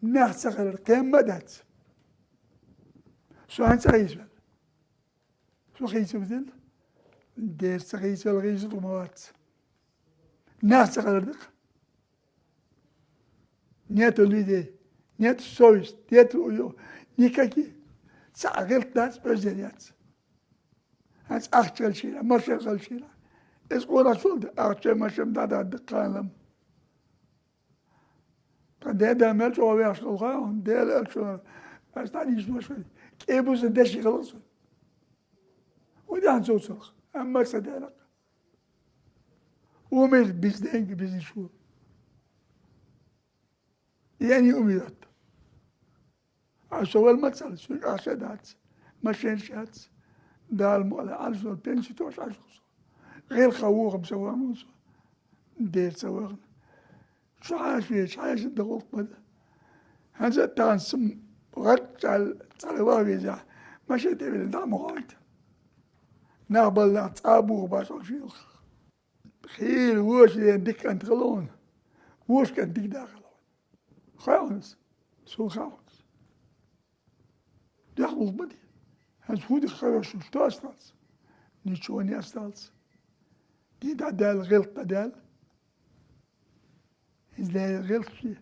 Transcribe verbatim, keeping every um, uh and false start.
Нах ца хилар кхин а ма дац. Со хӀанз ца хийцавелла. Со хийцавелла. Дера ца хийцавелла, хийцавелла ма вац. Нах ца хилар да-кх. Нету людей, нету совести, нету уё-, никаких. Цхьа гӀиллакх дац, оьзда яц. ХӀанз ахча хилча а, машен хилча а. Иза къонахчун да, ахча, машен дӀадахьа даккха лам. Тхан даь-да мел чӀогӀа вехаш хилла хьуна, Дала аьлча, ас дӀадийшача машен. КӀе буза деши хилла цун. ХӀун даьхьна цо цунах? Амма ца дера. Умер без деньги, без ничего. Я не умер. А со вала ма ца ле, цуьнга ахча дац, машенаш яц. Дала мукъ лахь, Ӏалашо пенси тоъаш Ӏаш со. ГӀиллакхах вохам ца вахана со. Дера ца вахана. Чу хьаша веза, хьаша дан гӀуллакх ма ду. ХӀанз а тахана са гӀарчӀ аьлла, цӀа ваха везахь, машен тӀе велла дӀа ма гӀойта. Нах баллалц цӀа а буха бац оцу шелхах. Хийла вочу ден дика кӀант хила хьуна. Вочу кӀант дика да хила хьуна. Хаьа хьуна иза? Суна хаьа хьуна иза. Дехьа гӀуллакх ма де. ХӀанз хӀун ду, хорошо, что осталось? Ничего не осталось. Дин дӀадаьлла, гӀиллакх дӀадаьлла. ХӀинца леррина гӀиллакхаш,